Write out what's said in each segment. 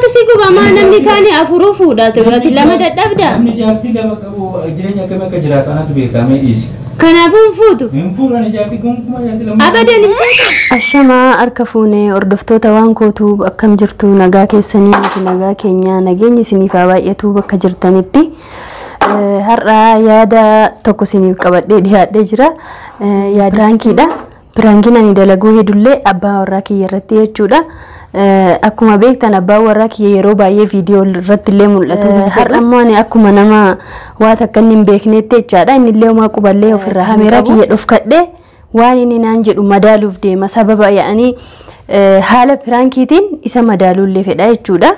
Maaltu si guba maa namni kaanii afuruu fuudha ati lama dadhabda. Namni jaartii lama qabu jireenya akkamii akka jiraatu anatu beekamee dhiisi. Kanaafuu hin fuutu. Hin fuudhu ani jaartii gonkumaa jaartii lama. Abadan hin fuutu. Ashamaa harka fuunee hordoftoota waan kootuu akkam jirtu nagaa keessanii miti nagaa keenya nageenya isiniif haa baay'atu bakka jirtanitti. Har'a yaada tokko isiniif qabadhee dhiyaadhee jira. Yaada piraankiidha. Piraankiin ani dalaguu hedullee abbaa warraa kiyya irratti jechuudha. Akkuma beektan abbaan warraa kiyya yeroo baay'ee viidiyoo irratti illee mul'atu. Har'a immoo ani akkuma nama waa takka inni hin beeknetti jechaadha. Inni illee homaa quballee ofirraa kaameeraa kiyya dhofkadhee waan inni naan jedhu madaaluuf deema. Sababa yaa'anii haala piraankiitiin isa madaaluullee fedha jechuudha.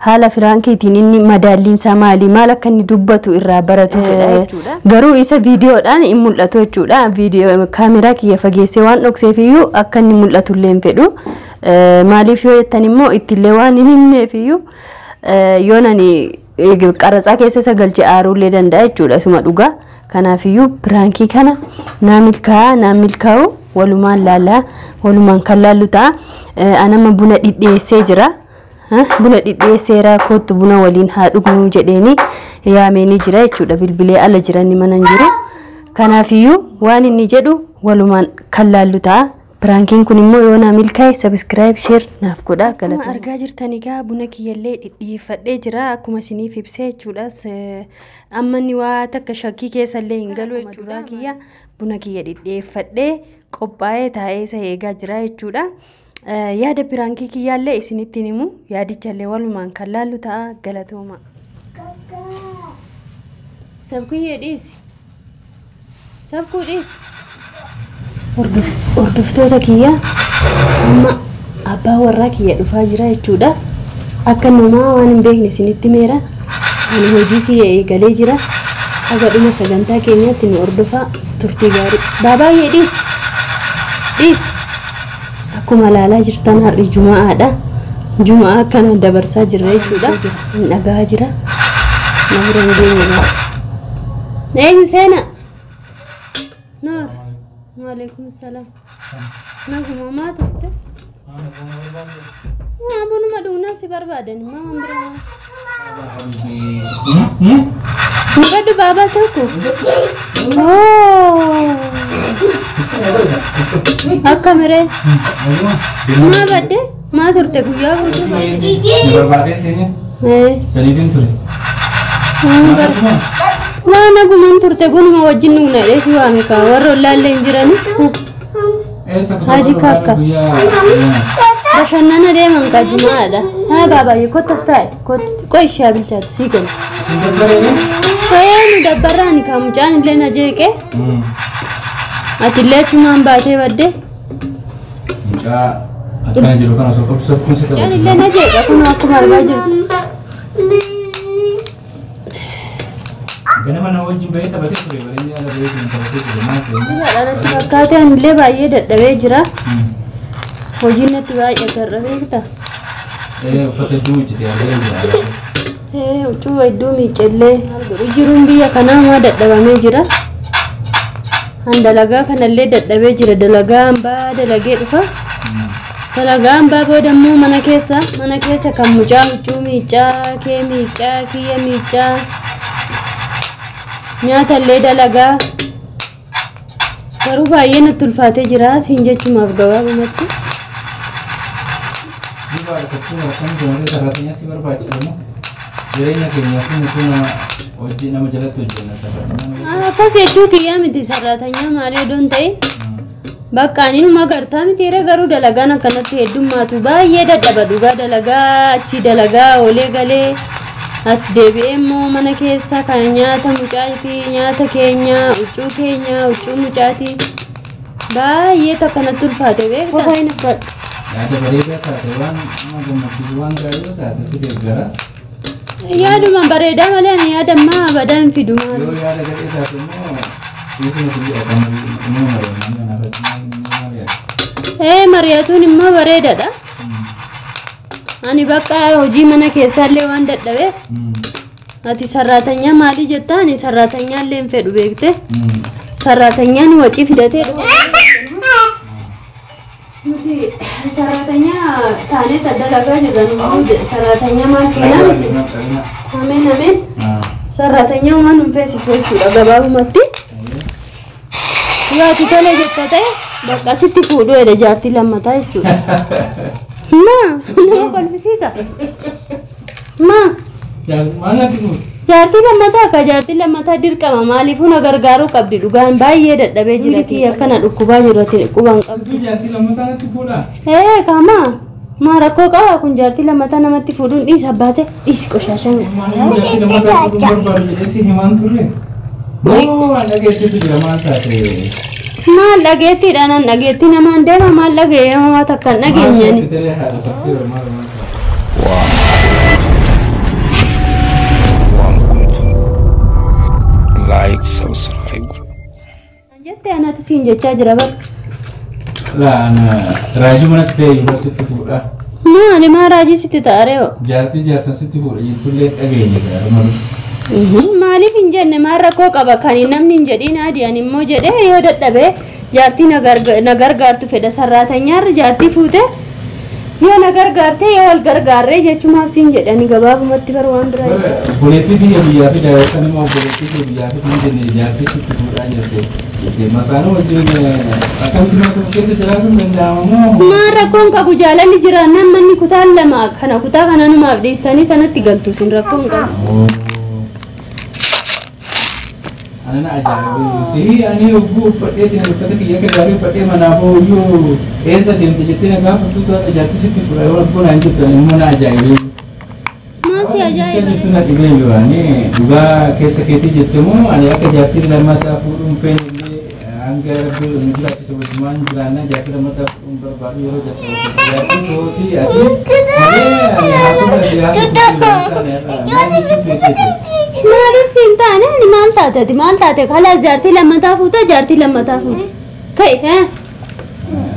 Haala piraankiitiin inni madaalliinsaa maali maal akka inni dubbatu irraa baratu fedha jechuudha. Garuu isa viidiyoodhaan hin mul'atu jechuudha. Viidiyoo kaameraa kiyya fageessee waan dhokseef iyyuu akka inni mul'atu illee hin fedhu. Maaliif yoo jettan immoo ittillee waan hin himneef iyyuu yoon ani qaratsaa keessa isa galche aaruullee danda'a jechuudha. Isuma dhugaa. Kanaafiyyuu piraankii kana naa milkaa'a naa milkaa'u walumaan laalaa walumaan kan laallu ta'a. Anama buna dhidhiyeessee jira. Buna dhidhiyeesseera kootu buna waliin haa dhugnu jedheeni yaameenii jira jechuudha. Bilbilee ala jiran mana hin jiru. Kanaafiyyuu waan inni jedhu walumaan kan laallu ta'a. Piraankiin kun immoo yoo naa milkaa'e subscribe share naaf godha. Akkuma argaa jirtan egaa buna kiyyallee dhidhiyeeffadhee jira akkuma isiniif ibsee jechuudha. Amma inni waa takka shakkii keessallee hin galu jechuudha. Kiyya buna kiyya dhidhiyeeffadhee qophaa'ee taa'ee isa eegaa jira jechuudha. Yaada piraankii kiyyaallee isinitti himu yaadichallee walumaan kan laallu ta'a galatooma. Sabkuyyee dhiisi. Sabkuu dhiisi. Hordoftoota kiyya amma abbaa warraa kiyya dhufaa jira jechuudha. Akka namaa waan hin beekne isinitti meera. Ani hojii kiyya eegalee jira. Haga dhuma sagantaa keenyaatti nu hordofaa turtii gaarii. Baabaayyee dhiisi. Dhiisi. Akkuma ilaalaa jirtan har'i Juma'aadha. Juma'aa akkana dabarsaa jirra jechuudha. Hin dhagahaa jira. Na bira hin deemne. Eenyu seena? Noor. Waalaikum salaam. Naguma maa turte? Bunuma dhugnaaf si barbaadan maa waan biraa. Maqadhu baabaa tokko. Akka miree. Maa badde? Maa turte guyyaa guutuu? Barbaadeen seenee saniitiin ture. Naa nagumaan turte bunuma wajjin dhugna jedhee si waame kaa warra ollaallee hin jirani. Haji kaakka. Bashannana deeman kaa Juma'aadha. Haa baabaayyee kottas taa'e kottu qoy ishee bilchaatu sii kenna. Nu dabbarraani kaa mucaan illee na jeeqee. Ati illee achumaan baatee badde. Mucaa akkana jiru kana osoo qabdu sabkuun si Mucaan illee na jeeqa kun akkuma argaa jirtu. Ganama na wajjin bahee taphatee ture bareedina ala bahee kan taphatee ture maal ta'e. Natti fakkaate ani illee baay'ee dadhabee jira. Hojiin natti baay'ate har'a beektaa? Uffata hedduu hojjete argee jira. Huccuu hedduu miiccellee jiruun biyya kanaa maa dadhabamee jira. An dalagaa kanallee dadhabee jira. Dalagaa hambaa dalagee dhufa. Dalagaa hambaa booda immoo mana keessa kan mucaa huccuu miiccaa, kee miiccaa, kiyya miiccaa. Nyaatallee dalagaa. Garuu baay'ee natti ulfaatee jira siin jechumaaf gabaabumatti. Duuba sabkuu akkam goonee sararatinyaa si barbaachisa moo jireenya keenyaa fi nuti nama hojii nama jalatti hojjenna sararatinyaa. Akkas jechuu kiyyaa miti sararatinyaa maalii odoon ta'e bakka ani numa gartaa miti garuu dalagaan akkanatti heddummaatu baay'ee dadhaba dhugaa dalagaa achi dalagaa oolee galee as deebi'ee immoo mana keessa kan nyaata mucaatii nyaata keenya huccuu keenya huccuu mucaatii baay'ee akkanatti ulfaate beektaa. Yaada bareedaa taate waan nama gammachiisu waan gaarii yoo taate si deeggara. Yaaduma bareedaa malee ani yaada ammaa badaa hin fidu maali. Yoo yaada gadhee taate immoo dhiisuma biyya kan nama mari'anna nama mari'atu. Mari'atuun immoo bareedaadha. Ani bakka hojii mana keessaallee waan dadhabeef ati sarraatanyaa maalii jettaa ani sarraatanyaallee hin fedhu beekte. Sarraatanyaan wacii fidatee dhufa. Nuti sarratanya taanee dalagaa jirra nu sarratanya maal keenyaa miti. Ameen ameen. Sarratanya waan nu feesisu jechuudha gabaabumatti. Yoo ati tole jetta ta'e bakka sitti fuudhuu jedhe jaartii lammataa jechuudha. Maa nama kolfisiisa. Maa Maal natti fuudhu? Jaartii lammataa akka jaartii lammataa dirqama maaliifuu na gargaaruu qabdi dhugaan baay'ee dadhabee jira kiyya akkana dhukkubaa jiru ati quban qabdu. Situu jaartii lammataa natti fuudhaa? Ee kaama maa rakkoo qaba kun jaartii lammataa namatti fuudhuun dhiisa baate dhiisi qoshaashaan. Maaliif jaartii lammataa fuudhuun barbaadu jedhee si himaan turre? Moo waan dhageettitu jira maal taate? Maal dhageettiidha nan dhageettii namaan deema maal dhagee waan takka hin Maal dhageenyani. sitti ta'e haadha saffiiroo maal maal taate? Like, subscribe. Jette anatu siin jechaa jira bara. Laa raajii manatti ta'e yuunivarsiitti fuudhaa. Maali maa raajii sitti ta'a reewo? Jaartii jaarsa sitti fuudha jettullee dhageenye gaara malu. Maaliif hin jenne maal rakkoo qaba kan namni hin jedhiin adii ani immoo jedhee yoo dadhabe jaartii na gargaartu fedha sarraatanyaarra jaartii fuute yoo na gargaarte yoo wal gargaarree jechumaaf siin jedhani gabaabumatti bar waan biraa hin jedhu. Obboleettii tiyya biyyaa fi daawwatan immoo obboleettii kee biyyaa fi hin jenne jaartii sitti fuudhaa jette. Jette masaanuu wajjin akkamitti mana tokko keessa jiraachuun danda'ama moo? Maal rakkoon qabu jaalalli jiraannaan manni kutaan lama kana kutaa kana numaaf dhiistanii sanatti galtu sin rakkoon qabu. Ana na ajaa'iba si ani hogguu uffadheetiin uffata kiyya akka gaarii uffadhee manaaf ooyyuu eessa deemte jettee na gaafattu to'ata jaartii sitti fuudha yoo rakkoo naan jettu ani immoo na ajaa'ibe. Maal si ajaa'iba? Jettu na dhibee jiru ani dhugaa keessa keetii jette moo ani akka jaartii lammataa fuudhuun feene illee hanga rabbi nu jiraachise wajjumaan jiraannaa jaartii lammataa fuudhuun barbaadu yeroo jettu jaartii kootii ati malee ani haasofna si haasoftu maal jechuu feeteeti. Maaliif siin taane ani maal taate ati maal taate kalaas jaartii lammataa fuuta jaartii lammataa fuuta. Ka'i haa?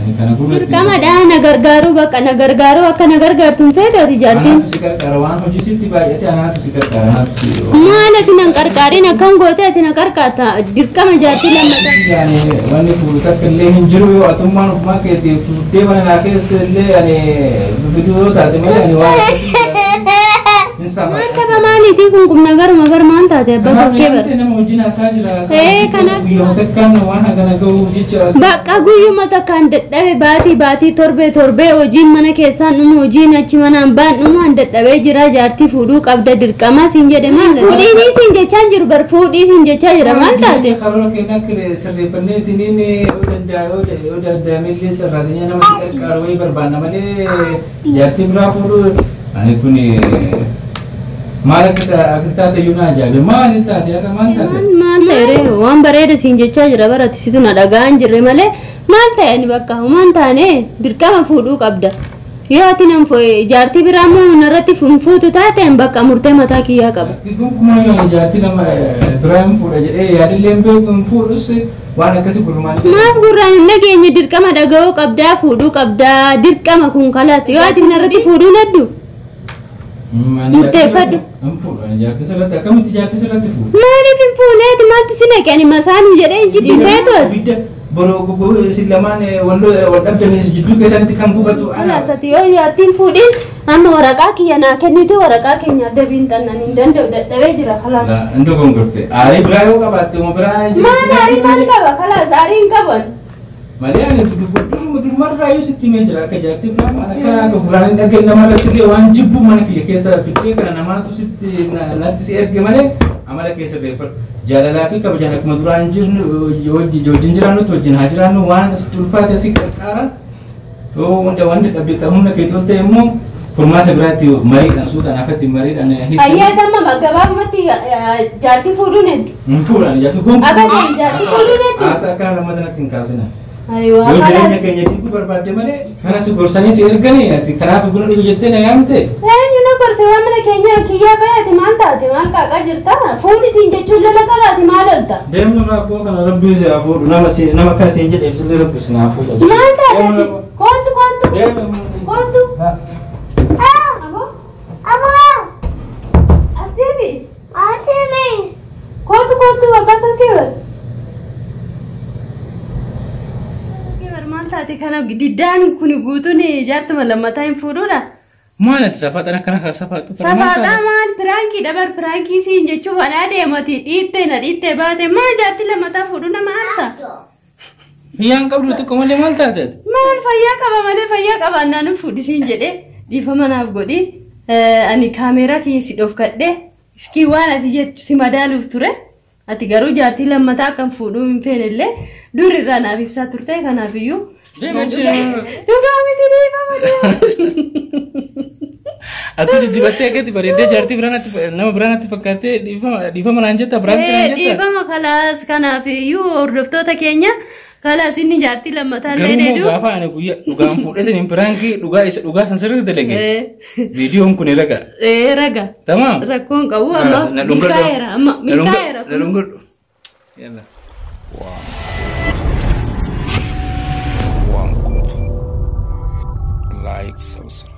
Ani kana gurratti. Dirqamadha na gargaaruu bakka na gargaaruu akka na gargaartu hin feetu ati jaartiin. Anaatu si qarqara waan hojii sitti baay'ate anaatu si qarqara anaatu si. Maal ati nan qarqaarin akkam goote ati na qarqaarta dirqama jaartii lammataa. Yaani wanni fuudhu takka illee hin jiru yoo atummaan ofumaa keetii fuudhee mana naa keessa illee ani fiduu yoo taate malee ani waan akkasii hin sama. Maal tapha maaliitii kun qubna garuma bar maal taate abbaa sokkee bar. Nama wajjin haasaa jira. Ee, kanaaf si- Guyyaa takkaan waan hagana gahu jecha. Bakka guyyuma takkaan dadhabe baatii baatii torbee torbee hojiin mana keessaan dhumu hojiin achi manaan baan dhumaan dadhabee jira jaartii fuudhuu qabda dirqamaa siin jedhe maal fuudhiinii siin jechaa jiru bar fuudhii siin jechaa jira maal taate. Karoora keenya akka sirreeffanneetiin yoo danda'a yoo danda'ame illee sirraatanii nama si qarqaaru wayii barbaanna malee jaartii biraa fuudhuu. Ani kun maal akka taate iyyuu na ajaa'ibe maal taate akka maal taate. Maal ta'e ree waan bareeda siin jechaa jira bara ati situ na dhagaa hin jirre malee maal ta'e ani bakka homaan taane dirqama fuudhuu qabda. Yoo ati nan jaartii biraa immoo narratti hin fuutu taate an bakka murtee mataa kiyyaa qaba. Jaartii gonkumaa yoo jaartii lama biraa hin fuudha jedhee yaadillee hin beeku hin fuudhus waan akkasii gurmaan isa. Maaf gurraan hin dhageenye dirqama dhaga'uu qabdaa fuudhuu qabdaa dirqama kun kalaas yoo ati narratti fuudhuu naddu murteeffadhu. Hin fuudhu ani jaartii sirratti akkamitti jaartii sirratti fuudhu? Maaliif hin fuune ati maaltu si naqe ani masaanuu jedhee hin jidhin feetu ati. Ibidda boroo isin lamaan wal dhabdanis jidduu keessanitti kan gubatu ana. Kalaas ati yoo jaartiin fuudhin amma waraqaa kiyya naa kennite waraqaa keenya adda biinxannan hin danda'u dadhabee jira kalaas. Hin dogongorte. Aarii biraa yoo qabaatte uma biraa hin jiru. Maal aarii maal qaba kalaas aarii hin qaban. Malee ani durumarraa yoo sitti himee jira akka jaartii biraa waan akkana akka gurraan hin dhageenye namarratti illee waan jibbu mana kiyya keessa fiddee kana namaatu sitti natti si erge malee amala keessa reeffadhu. Jaalalaa fi kabajaan akkuma duraan jirnu wajjin jiraannutti wajjin haa jiraannu waan sitti ulfaate si qarqaara. Yoo wanta wanti dhabde humna keetii ol ta'e immoo furmaata biraatti mariidhaan suudhaan afatti mariidhaan hiiku. Ayyaatama gabaabumatti jaartii fuudhuun hedduu. Hin fuudhaan jaartii gonkumaa. Abadan jaartii fuudhuun hedduu. Haasaa akkana lammata natti hin kaasina. Aywa Yoo jireenya kalaas. keenya diiguu barbaadde malee kanas gorsanii si erganii ati kanaaf buna dhugu jettee na yaamte. Eenyu na gorse waan mana keenya kiyyaa bayaati maal taate maal qaaqaa jirta fuudhi siin jechuun lola qabaati maal olta. Deemnu rakkoo kana rabbi si haa fuudhu nama si nama kana siin jedhe ibsillee rabbi si haa fuudhu. Maal taate ati koottu koottu koottu. Abo as deebi koottu koottu abbaa salkee bar. Maal taate taate kana diddaan kun guutuun jaartuma lammataa hin fuudhuudha. Maal ati safaadhaan akkana kaa safaatu? Safaaxaa maal piraankii dabar piraankii siin jechuuf anaa deemati dhiittee na dhiittee baate maal jaartii lammataa fuudhu nama aarsa? Fayyaan qabdu xiqqoo malee maal taate ati? Maal fayyaa qaba malee fayyaa qaba annaan hin fuudhisiin jedhee dhiifama naaf godhi. Ani kaameeraa kiyya si dhofkadhe iskii waan ati jettu si madaaluuf ture. Ati garuu jaartii lammataa akkam fuudhuu hin feene dur irraa naaf ibsaa turte kanaafiyyuu. Dhugaa miti dhiifama dhiifama. Ati diddibattee akkatti bareeddee jaartii biraa nama biraa natti fakkaattee dhiifama naan jetta biraan naan jetta. Dhiifama kalaas kanaafiyyuu hordoftoota keenya kalaas inni jaartii lammataa illee Garuu immoo dheedu. gaafa ani guyyaa dhugaan fuudheetiin piraankii dhugaa isa dhugaa san sirriitti dalage. Viidiyoon kun raga. Raga. Tamaam. Rakkoon qabu amma Na dhungadhu. milkaa'eera amma milkaa'eera. Na dhungadhu. Yalla. One good. Like, subscribe.